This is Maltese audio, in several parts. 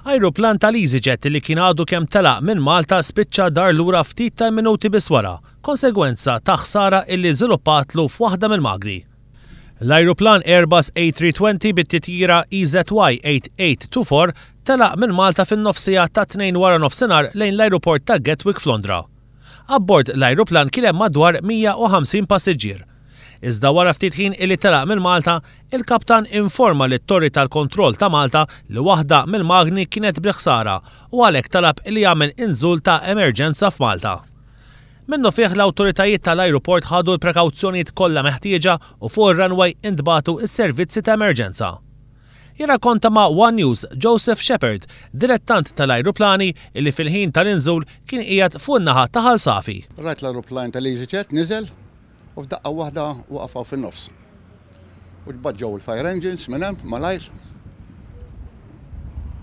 Ajruplan tal-EasyJet li kien għadu kemm telaq minn Malta spiċċa dar lura ftit tal-minuti biss wara, konsegwenza ta' ħsara illi żiluppatlu f'waħda mill-magni. L-ajruplan Airbus A320 bit-titjira EZY 8824 telaq minn Malta fin-nofsiegħa tat-Tnejn waranofsinhar lejn l-ajruport ta' Gatwick f'Londra. Abbord l-ajruplan kien hemm madwar 150 passiġġier. Iżda wara ftit ħin illi telaq minn Malta, il-kaptan informa lit-torri tal-kontroll ta' Malta li waħda mill-magni kienet bil-ħsara u għalhekk talab li jagħmel inżul ta' emerġenza f'Malta. Minnufih l-awtoritajiet tal-ajruport ħadu l-prekawzjonijiet kollha meħtieġa u fuq ir-runway intbagħtu s-servizzi ta' emerġenza. Jirrakkonta ma' one News Joseph Shepherd, dilettant tal-ajruplani illi fil-ħin tal-inżul kien qiegħed fuq in-naħa ta' Ħal Safi. Rajt l-ajruplan tal-EasyJet niżel u f'daqqa waħda waqaf hawn fin-nofs. U mbagħad ġew il-fire engines minn hemm malajr.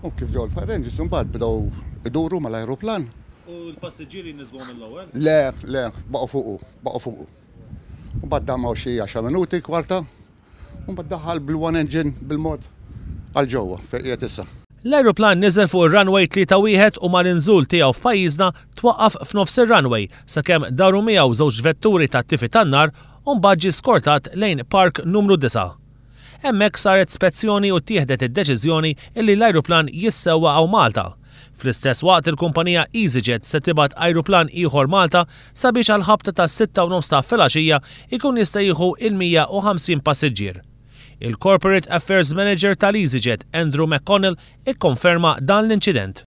U kif ġew il-fire engines imbagħad bdew iduru mal-ajruplan. U l-passiġġieri niżlu mill-ewwel? Le, le, baqgħu fuqu, baqgħu fuqu. U mbagħad damaw xi 10 minuti, kwarta, U mbagħad daħal bil-one engine bil-mod għal ġewwa fejn qiegħed issa. L-ajruplan niżel fuq ir-runway 31 u mal-inżul tiegħu f'pajjiżna twaqqaf f'nofs ir-runway sakemm daru miegħu żewġ vetturi tat-tifi tan-nar u mbagħad ġie skortat lejn park numru 9. Hemmhekk saret spezzjoni u ttieħdet id-deċiżjoni illi l-ajruplan jissewwa hawn Malta. Fl-istess waqt il-kumpanija EasyJet se tibgħat ajruplan ieħor Malta sabiex għall-ħabta tas-sitta u nofs ta' filgħaxija jkun jista' jieħu il-150 passiġġier. Il-Corporate Affairs Manager tal-EasyJet Andrew McConnell ikkonferma dan l-inċident.